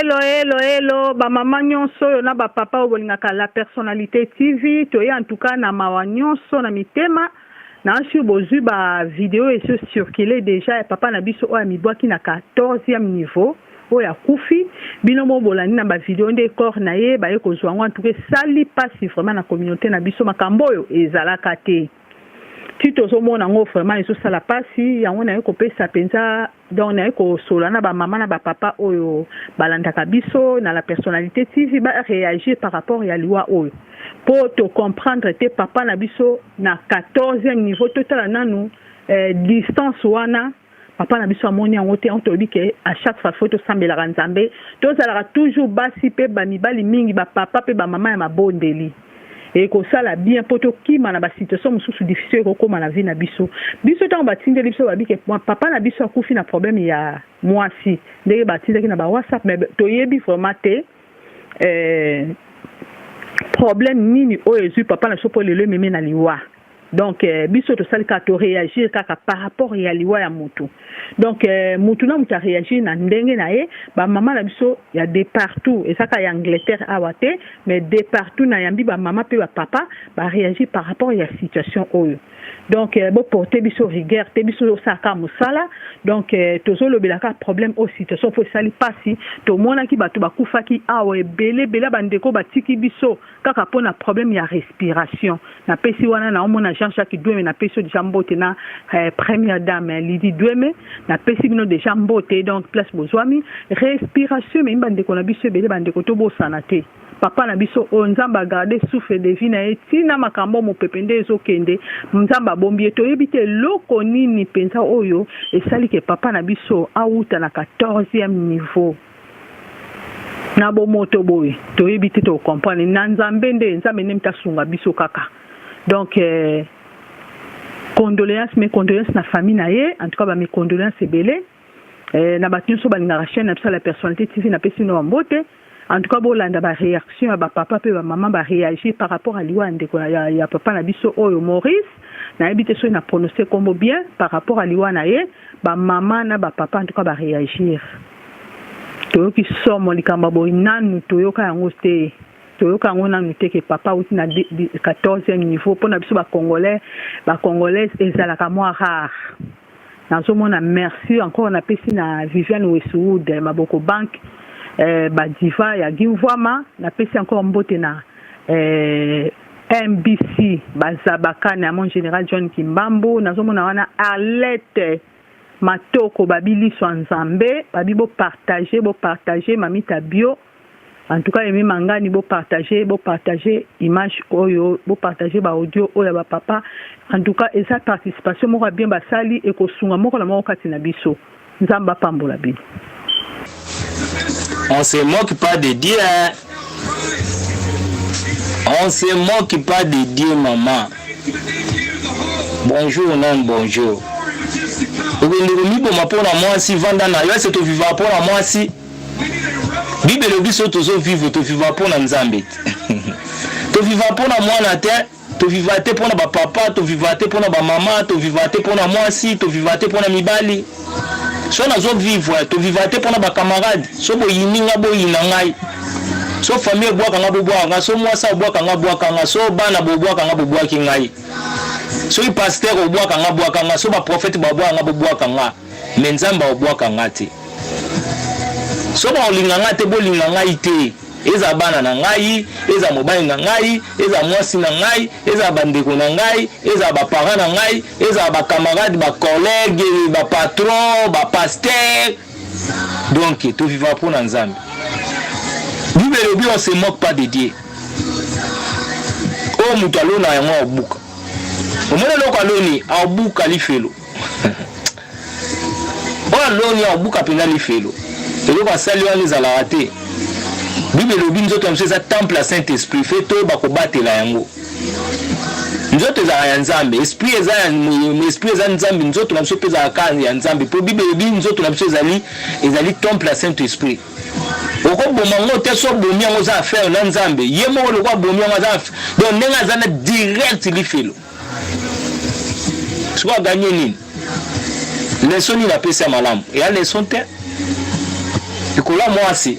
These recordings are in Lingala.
Hello, hello, hello, ba mama nyonso oyo na ba papa oyo bolingaka la personnalité TV, toye en tout cas na mawa nyonso na mitema. Na sur bozui ba video ezo circuler déjà ya papa na biso oyo amibwaki na 14e niveau oyo akufi. Bino mo bolandi na ba video nde corps na ye baye kozwa yango, en tout cas esali pasi vraiment na communauté na biso, makambo oyo ezalaka te. Ti tozomona yango vraiment ezosala pasi, yango naye kopesa penza. Donc naye kosolola na ba mama na ba papa oyo balandaka biso na la personnalité TV ba réagir par rapport ya liwa oyo po to comprendre te papa na biso na 14e niveau totala nanu eh, distance wana papa na biso amoni yango te. Yango toyebi ke à chaque fois faut tosambelaka Nzambe, tozalaka toujours basi pe ba mibali mingi, ba papa pe ba mama ya mabondeli. Ekosala bien po tokima na ba situation mosusu difficile ekokoma na vie na biso. Biso tango batindeli biso babi ke papa na biso akufi na problème ya mwasi, ndenge batindaki na ba WhatsApp, mais toyebi vraiment te eh, problème nini oyo ezwi papa na biso po lelo ememi na liwa. Donc eh, biso tosali kaka to réagir kaka par rapport ya liwa ya mutu. Donc eh, mutu na mutu a réagir na ndenge na ye. Ba mama na biso ya de partout, eza kaka ya Angleterre awa te, mais de partout na yambi ba mama pe ba papa ba réagir par rapport ya situation oyo. Donc eh, bo porter biso rigueur te, biso tosala kaka mosala. Donc eh, tozolobela kaka problème oyo situation po esali pasi. Tomonaki bato bakufaki awa ebele ebele, bandeko batiki biso kaka po na problème ya respiration. Napesi wana naomona Jean-Jacques Dueme, napesi yo dejà mbote na eh, première dame Lydie Dueme, napesi bino dejà mbote. Donc place bozwami respiration ememi bandeko na biso ebele. Bandeko tobosana te papa na biso oyo Nzambe agarde souffle de vie na ye ntina makambo mopepe nde ezokende, Nzambe abombi ye. Toyebi te eloko nini mpenza oyo esali ke papa na biso awuta na 14e niveau na bomoto boye, toyebi te, tocomprendre na Nzambe nde Nzambe nde mtasunga biso kaka. Donc eh, condoléance, mes condoléances na famille na ye, en tout cas ba mes condoléances ebele eh, na bato nyonso balingaka chaîne na biso la personnalité TV, napesi bino bambote. En tout cas bolanda ba réaction ya ba papa pe ba mama ba réagir par rapport à liwa ya ndeko ya, ya papa na biso oyo Maurice. Nayebi te soki na prononcer kombo bien. Par rapport à liwa na ye, ba mama na ba papa en tout cas ba réagir. Toyoki somo, likambo ya boye nanu toyoka yango te, toyoka yango nanu te ke papa awuti na 14e niveau. Mpona biso ba congolais, ba congolaise, ezalaka mwa rare. Nazomona merci encore napesi na Viviane Westwood Maboko Bank, eh, badiva ya Gimvwama. Napesi encore mbote na eh, MBC Bazabakana ya mon général John Kimbambu. Nazomona wana Arlette Matoko babi liso ya Nzambe, babi bopartage, bopartage Mamita Bio. En tout cas Aimé Mangani, bopartage, bopartage image oyo, bopartage ba audio oyo ya ba papa. En tout cas eza participation moko ya bien basali, ekosunga moko na moko kati na biso. Nzambe apambola bino. On se moque pas de Dieu hein. On se moque pas de Dieu maman. Bonjour non bonjour. Okende komiboma mpo na mwasi, vanda na yo ese tovivaka mpo na mwasi. Bible elobi so tozo vivre, toviva mpo na Nzambe te. Toviva mpo na mwana te, toviva te mpo na bapapa, toviva te mpo na bamama, toviva te mpo na mwasi, toviva te mpo na mibali. So nazo vivre, toviva te mpo na bacamarade. So boyini nga, boyina ngai. So famille ebwaka nga, bobwaka nga. So mwasi abwaka nga, bwaka nga. So bana bobwaka nga, bobwaki ngai. Soki pasteur obwaka nga, bwaka nga. So baprophète babwaka nga, bobwaka nga. Mais Nzambe akobwaka nga te. So bakolinga nga te, bolinga ngai te. Ezala bana na ngai, ezala mobali na ngai, ezala mwasi na ngai, ezala bandeko na ngai, ezala ba parents na ngai, ezala ba camarades, ba collègues, ba patrons, ba pasteurs. Donc, tovivaka mpo na Nzambe. Bible elobi on se moque pas de Dieu. Oyo moto alona yango akobuka. Omoni eloko aloni, akobuka lifelo. Oyo aloni akobuka mpenza lifelo. Eloko asali wana ezalaka te. Bible elobi nzoto na biso eza temple ya Saint Esprit, fe toyeba kobatela yango. Nzoto ezalaka ya Nzambe, esprit eza ya esprit eza Nzambe, nzoto na biso mpe ezalaka ya Nzambe. Mpo Bible elobi nzoto na biso ezali ezali temple ya Saint Esprit. Okoboma yango te, so obomi yango oza affaire na Nzambe. Ye moko lokola abomi yango aza donc ndenge aza na direct lifelo. Sikoyo aganye nini? Leson nini apesi ya malamu? Eya leson te. Likolo ya mwasi.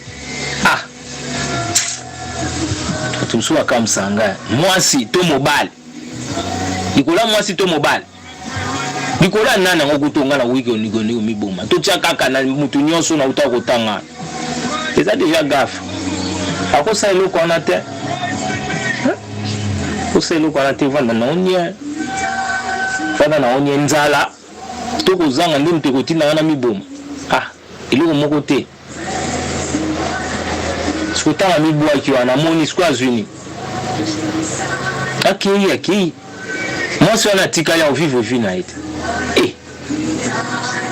Bato mosusu bakamwisaka ngai. Mwasi to mobali? Likolo ya mwasi to mobali? Likolo ya nani yango kutu ngai nakoki komiboma? Totya kaka na moto nyonso nauta kotanga. Eza deja gaffe. Akosala eloko wana te. Kosala eloko wana te, vanda na onie. Vanda na onie nzala to kozanga nde moto ekotinda ngai na miboma. Ah, eloko moko te. Sikoyo ntango amibwaki wana amoni sikoyo azwi nini? Akei akei mwasi wana atikali akovivre vie na ye te. Eh,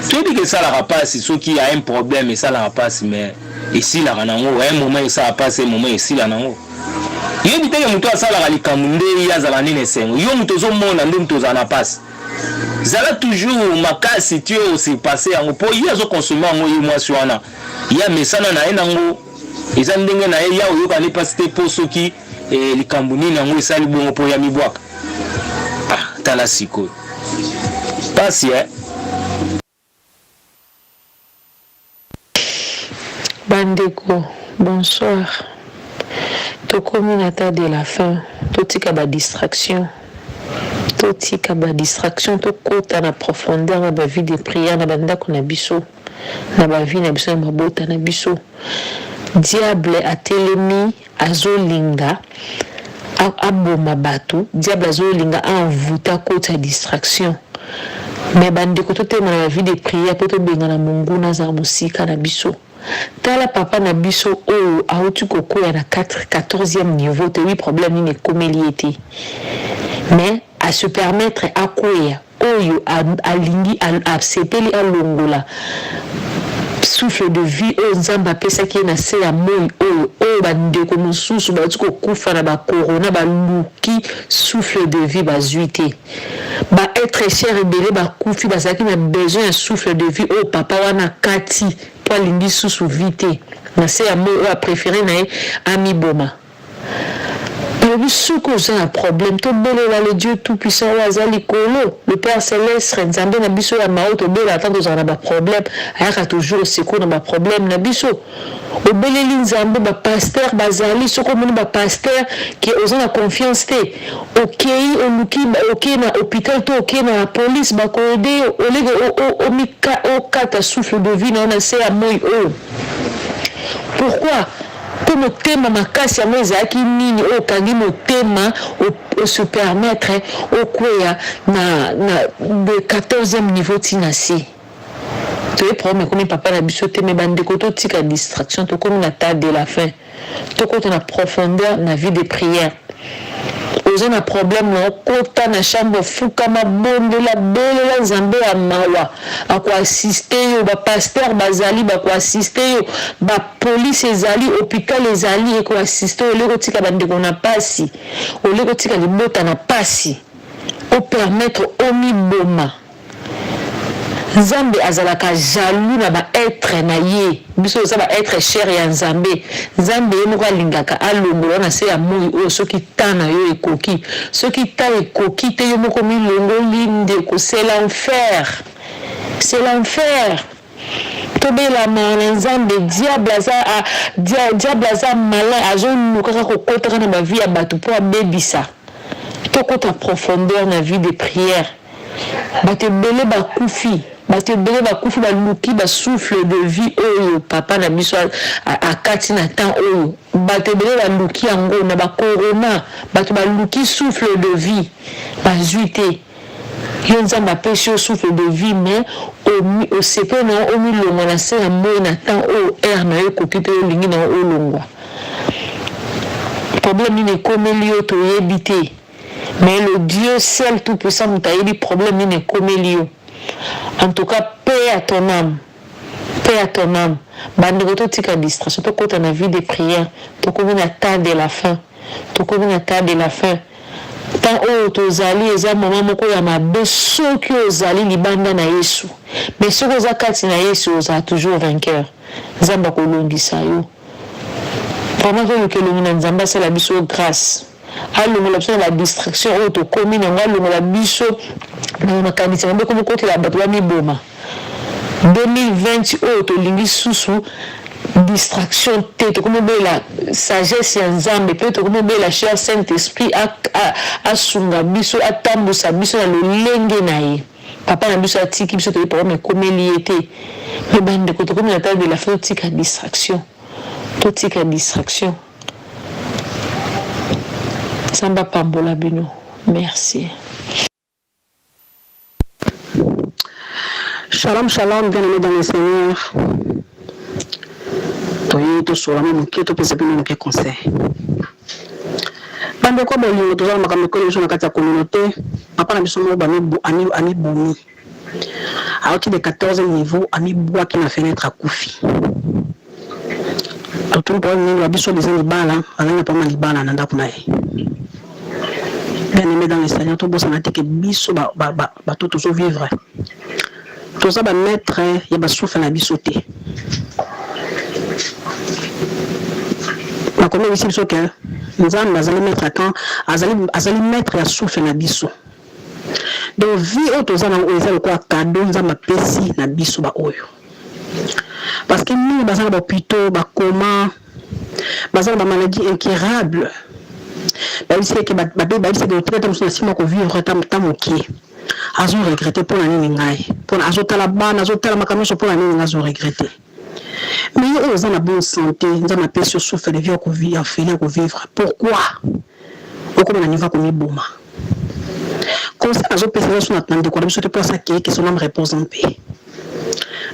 toyebi ke esalaka mpasi soki ya un problème esalaka mpasi mais esilaka nango un moment esalaka mpasi un moment esila nango. Yebi te ke moto asalaka likambo nde ye azala nini esengo. Yo moto ozomona nde moto ozala na mpasi. Zala toujours makasi ti o surpasser yango po ye azo consommer yango ye mwasi wana ye amesana na ye nango eza ndenge na ye ya oyoka ne pasi te po soki eh, likambo nini yango esali bongo po ya mibwaka ah tala sikoyo pasi eh. Ba ndeko bonsoir tokomi na ta de la fin totika ba distraction totika ba distraction tokota na profondeur na ba vie de prière na ba ndako na biso na ba vie na biso na mabota na biso diable atelemi azolinga aboma batu diable azolinga a envoute akotisa distraction mais ba ndeko totelema na ba vie de prière po tobengana monguna azala mosika na biso tala papa na biso oyo awuti kokweya na 14 niveau toyebi problème nini ekomeli ye te mais a se permettre akweya oyo alingi asepeli alongola souffle de vie oyo Nzambe apesaki ye na se ya moyi oyo, oyo ba ndeko mosusu bawuti kokufa na ba corona baluki souffle de vie bazui te. Ba etre cher ebele bakufi bazalaki na besoin ya souffle de vie oyo papa wana akati po alingi susu vie te na se ya moyi oyo a prefere na ye amiboma. Balobi soki oza na problème tobelela le Dieu tout puissant oyo aza likolo le père celestre nzambe na biso ya mawa tobelaka tango tozalaka na ba problème ayaka toujours au secours na ba problème na biso obeleli nzambe ba pasteur bazali soki omoni ba pasteur ke oza na confiance te okeyi oluki okeyi na hopital to okeyi na la police bako aider yo oleke okata souffle de vie na yo na se ya moyi oyo pourquoi Po motema makasi yango ezalaki nini oyo okangi motema o se permettre okweya na na de 14 niveau ti na se. Toye problème ekomi papa na biso te mais ba ndeko totika distraction tokomi na ta de la fin tokota na profondeur na vie de prière. Oza na problème na yo kota na chambre fukama bondela belela nzambe ya mawa ako assiste yo ba pasteur bazali bako assiste yo ba police ezali hopital ezali eko assiste yo olie kotika ba ndeko na pasi olie kotika libota na pasi o permettre omiboma Nzambe azalaka jaloux na ba etre na ye biso toza ba etre cher ya Nzambe Nzambe ye moko alingaka alongola yo na se ya moyi oyo soki temps na yo ekoki soki temps ekoki te yo moko omilongoli ndeko c'est l'enfer c'est l'enfer tobelama na Nzambe diable aza diable aza malin azoluka kaka kokotaka na ba vie ya batu po abebisa tokota profondeur na vie de prière Bato ebele bakufi, bato ebele bakufi baluki ba souffle de vie oyo papa na biso akati na temps oyo. Bato ebele baluki yango na ba corona, bato baluki souffle de vie bazui te. Yo Nzambe apesi yo souffle de vie mais osepeli na yo omilongwa na se ya moyi na temps oyo heure na yo ekoki pe olingi na yo olongwa. Problème nini ekomeli yo toyebi te. Mais le Dieu seul tout puissant moto ayebi problème nini ekomeli yo. En tout cas paix à ton ame. Paix à ton ame. Bandeko totika distraction tokota na vie de prière. Tokomi na temps de la fin. Tokomi na temps de la fin. Temps oyo tozali eza moment moko ya mabe soki ozali libanda na Yesu. Mais soki oza kati na Yesu ozala toujours vainqueur. Nzambe akolongisa yo. Vraiment toluka elongi na Nzambe asala biso grace. Alongola biso na ba distraction oyo tokomi na yango, alongola biso na makanisi mabe ekomi kokotela bato bamiboma. 2020 oyo tolingi susu distraction te, tokomi obela sagesse ya Nzambe pe tokomi obela cher Saint Esprit asunga biso, atambusa biso na lolenge na ye. Papa na biso atiki biso toyebi problème ekomeli ye te mais ba ndeko tokomi na temps de la fin totika distraction totika distraction Nzambe apambola bino merci. Shalom shalom bien aimé dans le Seigneur. Toye tosola mwa moke topesa bino moke conseil. Bandeko ya bolingo toza na makambo ekweli biso na kati ya communauté. Papa na biso moko amibomi. Auti de 14e niveau amibwaki na fenêtre akufi. Totuni problème nini ba biso deja libala azali na problème ya libala na ndako na ye. Bien aimé dans le Seigneur tobosana te ke biso ba, ba, ba, bato tozo vivre toza ba maître ya ba souffle na biso te. Bakomi ebisi biso ke Nzambe azali maître ya temps, azali, azali maître ya souffle na biso. Donc vie oyo toza na oyo eza lokola cadeau Nzambe apesi na biso ba oyo. Parce que mingi baza na ba hôpitaux, ba coma, baza na ba maladies incurables. Bayebisi ye ke bayebisi ke otika ta mosusu na nsima ko vivre ta ta moke. Azo regretter mpo na nini ngai? Mpo na azotala bana, azotala makambo nyonso mpo na nini ngai azo regretter? Mais yo oyo oza na bonne santé, Nzambe apesi yo souffle de vie ya ofele ya ko vivre. Pourquoi okoma na niveau ya komiboma? Conseil nazo pesa eza so na ndeko na biso te po asa keye que son ame repose en paix.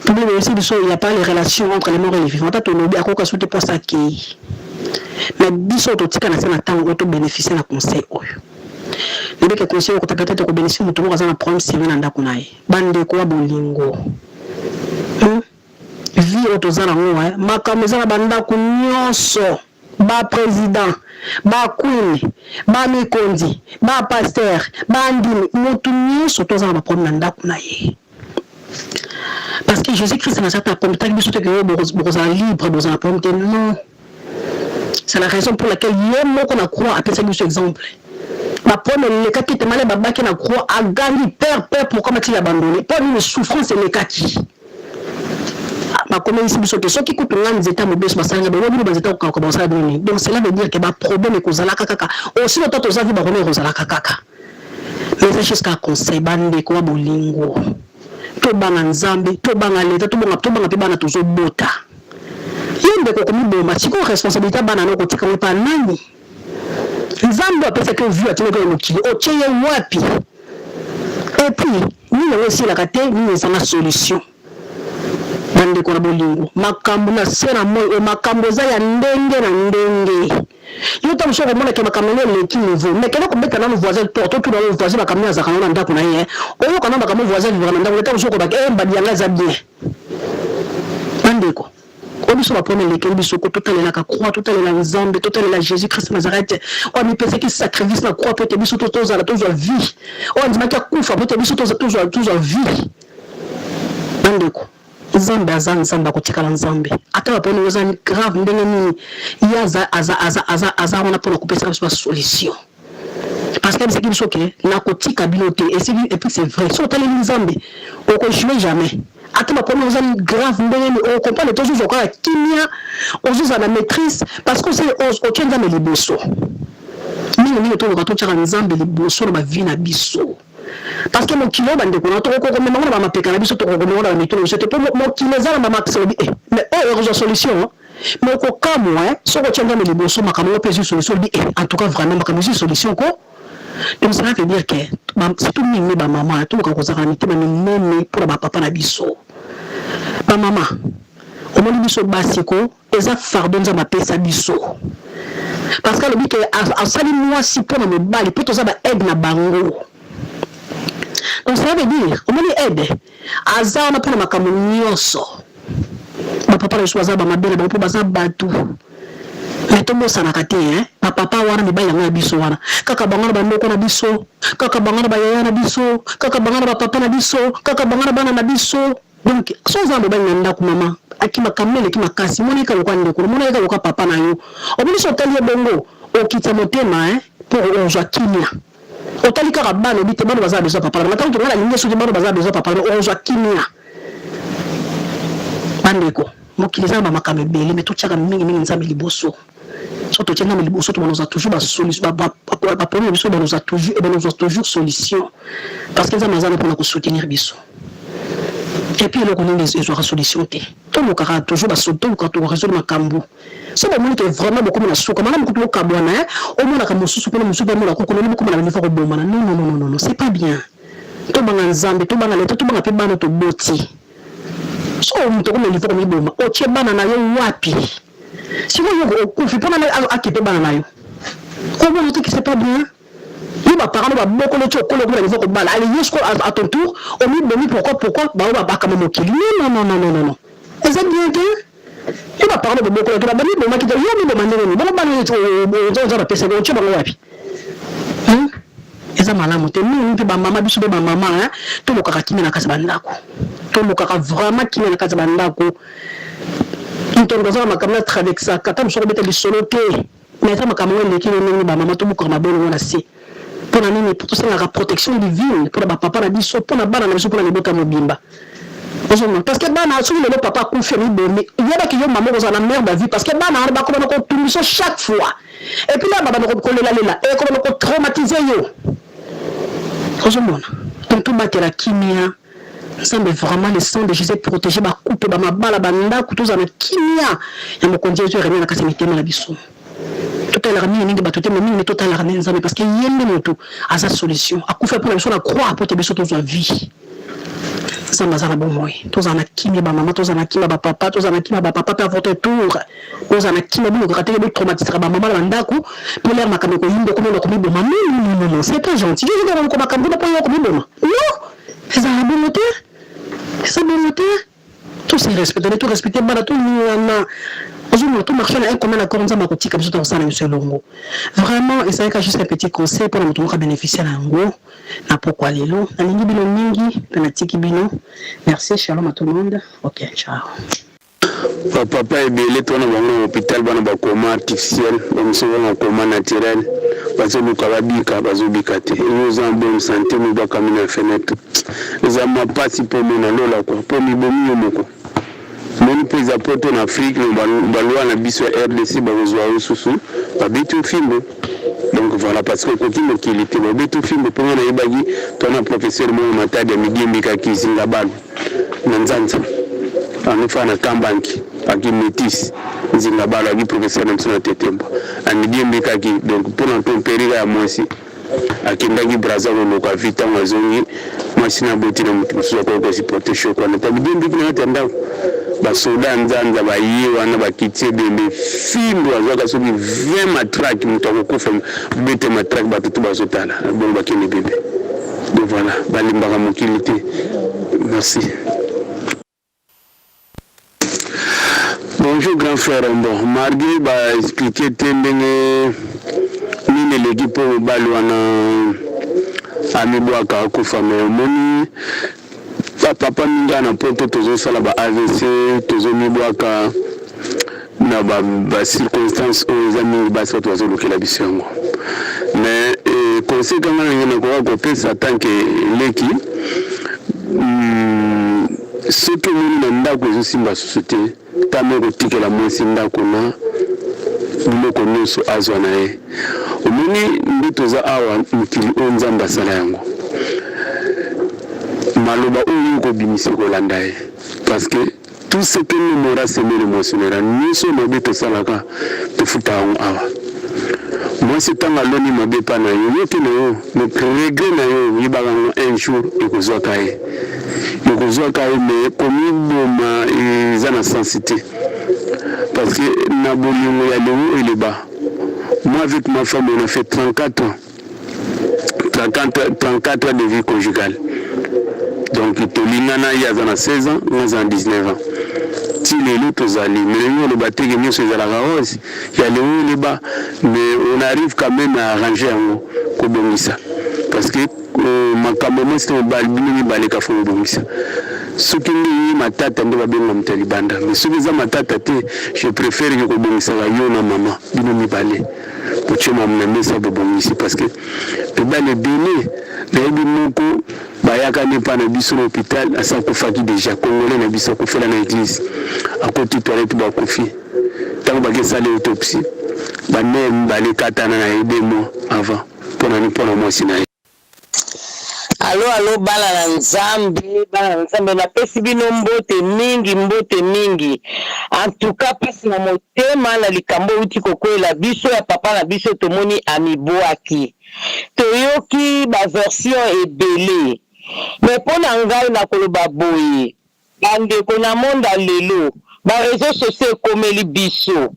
Bible eyebisi biso il y a pas les relations entre les morts et les vivants. Ata tolobi akoka su te po asa keyi. Mais biso totika na se na tango oyo to beneficier na conseil oyo. Nayebi ke conseil oyo peut-être ko beneficier moto moko aza na problème sérieux na ndako na ye. Ba ndeko ya bolingo. Hmm? Vie oyo toza nango eh, makambo eza na ba ndako nyonso. Ba president, ba queen, ba mikonzi, ba pasteur, ba ndimi, mutu nyonso to aza na ba problème na ndako na ye. Parce que Jésus Christ na zata aprometaki biso te que bokozala libre, bokozala na problème te. Non. C'est la raison pour laquelle ye moko na croix apesaki biso exemple. Ba problème elekaki te male babaki na croix agangi père père pourquoi m'as-t-il abandonné? Mpo nini souffrance elekaki? Bakomelisi biso te soki kutu nga nzete ya mobesu basali nga bongo bino ba nzete ya kokauka bakosala bino nini? Donc cela veut dire que ba problème ekozalaka kaka aussi longtemps toza vie ba problème ekozalaka kaka. Mais eza juste kaka conseil ba ndeko ya bolingo tobanga Nzambe tobanga leta tobanga tobanga pe bana tozobota. Yo ndeko okomiboma sikoyo responsabilite ya bana na okotika yango epa nani? Nzambe oyo apesaki yo vie atindaki yo na mokili otie ye wapi? Et puis nini yango esilaka te nini ezanga solution? Ba ndeko na bolingo makambo na se na moi oyo makambo eza ya ndenge na ndenge yo ntango mosusu okomona ke makambo yango eleki niveau mais kende kobeta nanu voisin porte otuna nanu voisin makambo nini azalaka nango na ndako na ye oyoka nanu makambo voisin vivaka na ndako na ntango mosusu okobaka eh mbadi yanga eza bien bandeko Oyo biso ba problème elekeli biso ko totalelaka croix totalela nzambe totalela Jesus Christ Nazareth oyo amipesaki sacrifice na croix po ete biso tozala tozwa vie oyo andimaki akufa po ete biso tozwa tozwa vie bandeko nzambe aza nzambe akotikala nzambe ata ba problème eza grave ndenge nini ye aza aza aza aza aza wana mpona kopesaka biso ba solution parce que ayebisaki biso ke nakotika bino te esili et puis c'est vrai soki otaleli nzambe oko jouer jamais ata ba problème eza grave ndenge nini oko comprendre te ozozwa kaka kimia ozozala na maîtrise parce que otie nzambe liboso mingi mingi toluka totiaka nzambe liboso na ba vie na biso parce que mokili oyo bandeko na tokoki komema ngo na bamapeka na biso tokoki komema ngo na bamito na biso te mpo mokili eza na bamax olobi eh, mais oyo ekozwa solution Mais okokamwa hein, soki otie Nzambe liboso makambo yango pe ezui solution olobi eh en tout cas vraiment makambo ezui solution ko. Donc cela veut dire que ba surtout mingi mingi ba maman toluka kozalaka na mitema minene pona ba papa na biso. Ba maman omoni biso basi ko eza fardeau Nzambe apesa biso. Parce que alobi ke asali mwasi pona mobali po toza ba aide na bango. Donc cela veut dire omoni aide Aza wana pona makambo nionso. Ba papa na biso baza ba mabe na bango po baza batu. Mais tobosanaka te hein, ba papa wana mibali yango ya biso wana, kaka bango na ba noko na biso, kaka bango na ba yaya na biso, kaka bango na ba papa na biso, kaka bango na bana na biso. Donc soki oza na mobali na ndaku maman, aki makambo eleki makasi, mona ye kaka lokola ndeko, mona ye kaka lokola papa na yo. Omoni soki otali ye bongo, okitisa motema hein, po ozua kimia. Otali kaka bana oyebi te bana baza na besoin ya papa na bango ata kutu nga nalingi ye soki bana baza na besoin ya papa na bango okozwa kimia ba ndeko mokili. Mokili eza na bamakambo ebele, me totyaka mingimingi Nzambe liboso. Soki totie Nzambe liboso, tobanda kozwa toujours basolution, baproblème na biso ebanda kozwa toujours, ebanda kozwa toujours solution, parce que Nzambe aza na mpona kosoutenir biso. Et puis eloko nini ezwaka solution te, tolukaka toujours tolukaka tokoresoudre makambo. Soki bomoni ke vraiment bokomi na suka, malamu kutu bokabwana, eh, omonaka mosusu kuna, mosusu mpe amonaka kuna, bokoma na niveau kobomana. Non, non, non, non, non, c'est pas bien. Tobanga Nzambe, tobanga leta, tobanga mpe bana toboti. Soki moto okomi na niveau komiboma, otie bana na yo wapi? Sikoyo yo okufi mpona akipe bana na yo, komona te que c'est pas bien? Yo baparent no babokolo ti okolo, okoma na niveau kobala, allez, yo sikoyo à ton tour omibomi. Pourquoi? Pourquoi bango babakama mokili? Non, non, non, non, non, non, eza bien te. Yo baparent no bobokolaki, bamibomaki te, yo miboma ndenge nini? Bongo bana oza bapesaki, otie bango wapi? Eza malamu te mingi. Mpe bamama biso, mpe bamama, tolukaka kimia na kati ya bandako, tolukaka vraiment kimia na kati ya bandako. Ntongo aza na makambo na traversaka, ata mosu akobeta lisolo te, mais ata makambo ngo eleki no ndenge, bamama tobukaka mabolo na se. Mpona nini? Tosengaka protection divine mpona bapapa na biso, mpona bana na biso, mpona libota mobimba. Ozomona, parce que bana, soki lelo papa akufi, amibomi, yebaki yo mama okozala na merde ya vie, parce que bana wana bakobana kotumbiso chaque fois, et puis là babanda kolelalela, ekobana kotraumatiser yo. Ozomona? Donc tobatela kimia. Nzambe, vraiment, le sang de Jésus protège bacouple, bamabala, bandako. Tozala na kimia ya Mokonzi Yesu eremi na kati ya mitema na biso. Totalaka mingimingi bato te, mais mingi totalaka nde Nzambe, parce que ye nde moto aza solution. Akufa mpona biso na croix po te biso tozwa vie. Nzambe aza na bomoi. Tozala na kimia, bamama tozala na kimia, bapapa tozala na kimia, bapapa mpe à votre tour bozala na kimia. Bolokaka teke botraumatisaka bamama na bandako mpo lere makambo ekoyimba, okomona komiboma. Non, non, non, non, c'est pas gentil. Yo ozokaka makambo kuna mpo yo komiboma? Non, ezala bongo te, eza bongo te. Tose respecte, to respecte bana, tolingana. Ozomona, tomarche na un commun accord. Nzambe akotika biso, tokosala biso elongo. Vraiment, ezalaka juste un petit conseil mpona moto moko abénéficie na yango na pokwa lelo. Nalingi bino mingi mpe natiki bino. Merci, shalom à tout le monde. Ok, ciao. Bapapa ebele tona bango na hôpital, bana bacoma artificiel, bamosusu bana coma naturel, bazoluka babika, bazobika te. Yo oza en bonne santé, mobakami na fenêtre, eza mwa mpasi mpo omona lola kua mpo mibomi yo moko. Moni mpo eza poto na Afrique, na baloi na biso ya RDC, bakozwa yo susu, babeti yo fimbo. Donc voilà, parce que okoki mokili te, babeti yo fimbo. Mpo nga nayebaki twana professeur moko Matadi ya midiembikaki zinga balu na nzanza anufa na kambanki aki métis nzinga balo aki professeur na biso na tetemba amidiembikaki. Donc mpona tromperie ya mwasi, akendaki Braza koluka vi. Ntango azongi, mwasi na boti na moto mosusu, akoki kosupporter choc wana te. Amidiembiki na kati ya ndako, basoda ya nzanza baye wana, bakiti ebembe, fimbo azwaka soki 20 matraque. Moto akokufa, bete matraque, bato to bazotala bongo, bakende bebe. Donc voilà, balembaka mokili te. Merci. Bonjour grand frère. Bon, malgré baexpliquer te ndenge nini eleki mpo mobali wana amibwaka akufa, me omoni bapapa mingi na poto tozosala ba AVC, tozomibwaka na bacirconstance oyo eza mingi, basi bato bazolukela biso yango. Mais conseil kanga ndenge nakoka kopesa tant que leki, soki omoni na ndako ezosimba susu te, tama kotikela mwasi ndako na biloko nyonso azwa na ye. Omoni nde toza awa, mokili oyo Nzambe asala yango, maloba oyo okobimisa kolanda ye, parce que tout ce que l'homme aura semé le moissonnera. Nyonso mabe tosalaka, tofuta yango awa. Mwasi ntango aloni mabe mpa na yo, yo te na yo, donc regret na yo, yebaka yango, un jour ekozwaka ye, ekozwaka ye. Mais komiboma eza na sens te, parce que na bolingo ya lelo eleba. Moi, avec ma femme, on a fait 34 ans, 34, 34 ans de vie conjugale. Donc tolingana, ye aza na 16 ans, nga aza na 19 ans, ti lelo tozali. Mais ndenge oloba teke nyonso ezalaka rose ya lelo eleba, mais on arrive quand même à arranger yango, kobongisa, parce que makambo mwasi na mobali, bino mibale ka fo kobongisa. Soki ndenge matata nde babenga moto ya libanda, mais soki eza matata te, je préfère ke kobongisaka yo na mama, bino mibale botie mamu na mesa, bobongisi, parce que mibali ebele nayebi moko. Bayaka nde epa na biso na hopital asi akufaki dejà congolais na biso akufela na eglise akoti toilette bo akufi tango bake sala ye autopsie ba nerf mibale ekatana na ye deux mois avant pona nini pona mwasi na ye. Allo allo bana na nzambe bana na nzambe napesi bino mbote mingi mbote mingi en tout cas pasi na motema na likambo ewuti kokwela biso ya papa na biso tomoni amibwaki Toyoki ba version ebele mais pona ngai nakoloba boye ba ndeko na monde ya lelo ba reseaux sociaux ekomeli biso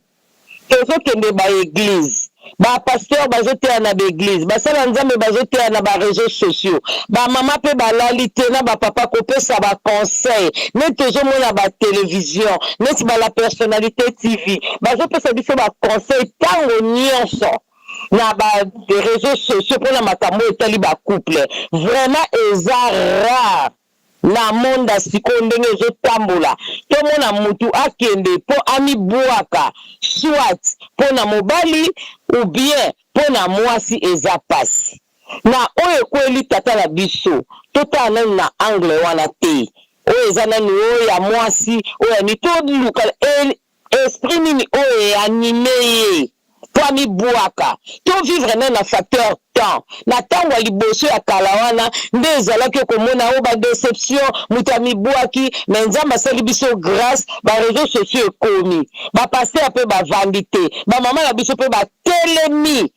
tozo kende ba eglise ba pasteur bazo teya na ba eglise basali ya nzambe bazo teya na ba reseaux sociaux ba mama pe balali te na ba papa kopesa ba conseil neti tozo mona ba television neti ba la personnalite TV bazo pesa biso ba conseil tango nionso na ba reseaux sociaux pona makambo oyo etali ba couple vraiment eza rare na monde ya sikoyo ndenge ezo tambola tomona mutu akende po amibuaka soit pona mobali ou bien pona muasi eza pasi na oyo ekweli tata na biso totala nanu na angle wana te oyo eza nanu oyo ya muasi oyo ya nini toluka Esprit nini oyo e anime ye po amibuaka? To vivre nanu na facteur temps. Na tango ya liboso ya kala wana nde ezalaki okomona oh ba deception, mutu amibuaki, mais Nzambe asali biso grace ba reseaux sociaux ekomi, ba pasteurs pe bavandi te, ba mama na biso pe batelemi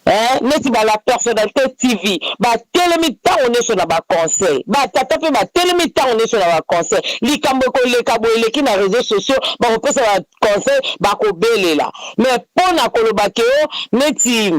Eh neti ba la personnalite TV ba telemi tango nioso na ba conseil ba tata pe ba telemi tango nioso na ba conseil likambo ekoleka boye eleki na reseaux sociaux bako pesa ba conseil bako belela mais pona koloba ke oh neti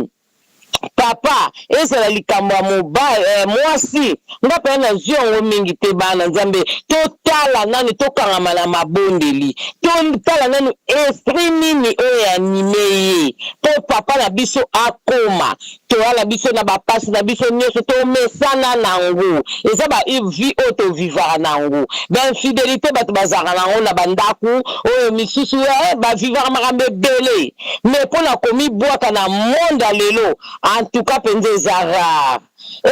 papa ezala likambo ya mobali eh, mwasi nga pena nazui yango mingi te bana nzambe totala nanu tokangama na mabondeli totala nanu esprit nini oyo anime ye po papa na biso akoma toya na biso na ba pasi na biso nioso tomesana nango eza ba vie oyo to vivaka nango ba infidelite batu bazalaka nango na ba ndaku oyo misusu eh, ba vivaka makambo ebele mais pona komibwaka na monde ya lelo en tout cas penza eza rare.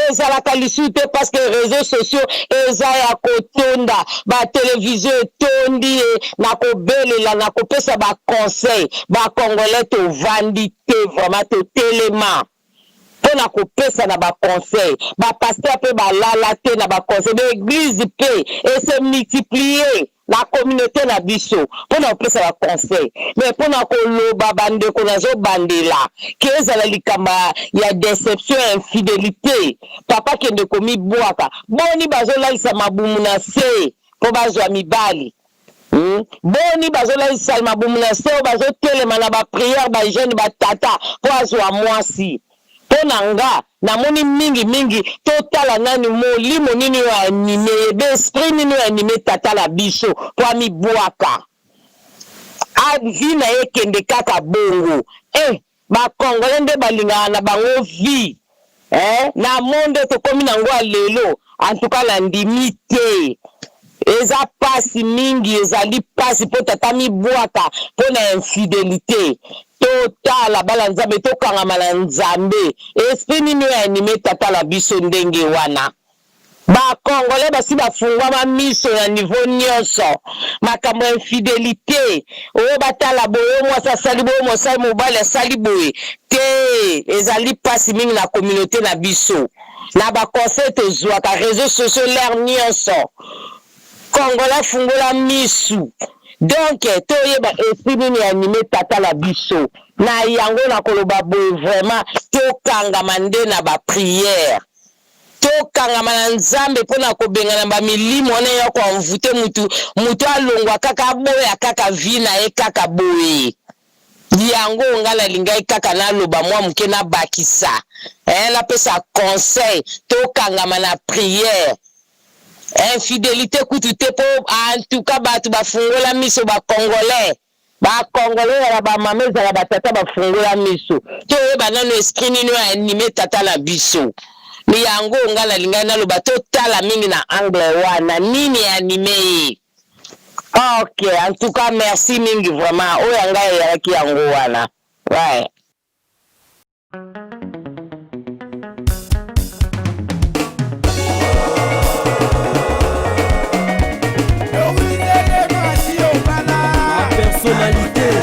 Ezalaka lisusu te parce que reseaux sociaux eza ya kotonda, ba television etondi ye na kobelela na kopesa ba conseil. Ba congolais tovandi te vraiment totelema pona kopesa na ba conseil. Ba pasteur pe balala te na ba conseil, ba eglise pe e se multiplier. na communaute na biso pona kopesa ba conseil mais pona koloba ba ndeko nazo bandela ke ezala likambo ya deception ya infidelite papa kende komibuaka boni bazolalisa mabumu na se po bazua mibali hum boni bazolalisa mabumu na se oyo bazotelema na ba prière ba jeune ba tata po azua mwasi Po na nga namoni mingi mingi totala nanu molimo nini oyo anime ye ba esprit nini oyo anime tata na biso po amibuaka a vie na ye ekende kaka bongo eh ba congolais nde balingaka na bango vie eh na monde oyo tokomi na ngo ya lelo en tout cas nandimi te eza pasi mingi ezali pasi po tata amibuaka po na infidelite Totala bana nzambe tokangama na nzambe esprit nini oyo anime tata na biso ndenge wana ba congolais basi bafungwama miso na niveau nionso makambo ya infidelite oyo batala boye oyo mwasi asali boye oyo mosali mobali asali boye te ezali pasi mingi na communaute na biso na ba conseil tozuaka reseaux sociaux l'heure nionso Congolais fungola misu donc toyeba esprit nini anime tata na biso na yango nakoloba boye vraiment tokangama nde na ba prière tokangama na nzambe pona kobengana ba milimo wana eya ko envoute mutu mutu alongwa kaka aboya kaka vie na ye kaka boye yango nga nalingaki kaka naloba mwa moke nabakisa eh, napesa conseil tokangama na prière Infidelite kutu te po en tout cas batu ba fungola miso ba congolais ba congolais ezala ba mama ezala ba tata ba fungola miso toyeba nanu esprit nini oyo anime tata na biso yango nga nalingaki naloba totala mingi na angle wana nini anime ye ok en tout cas merci mingi vraiment oyo ya ngai eyalaki yango wana ouais. Personnalité.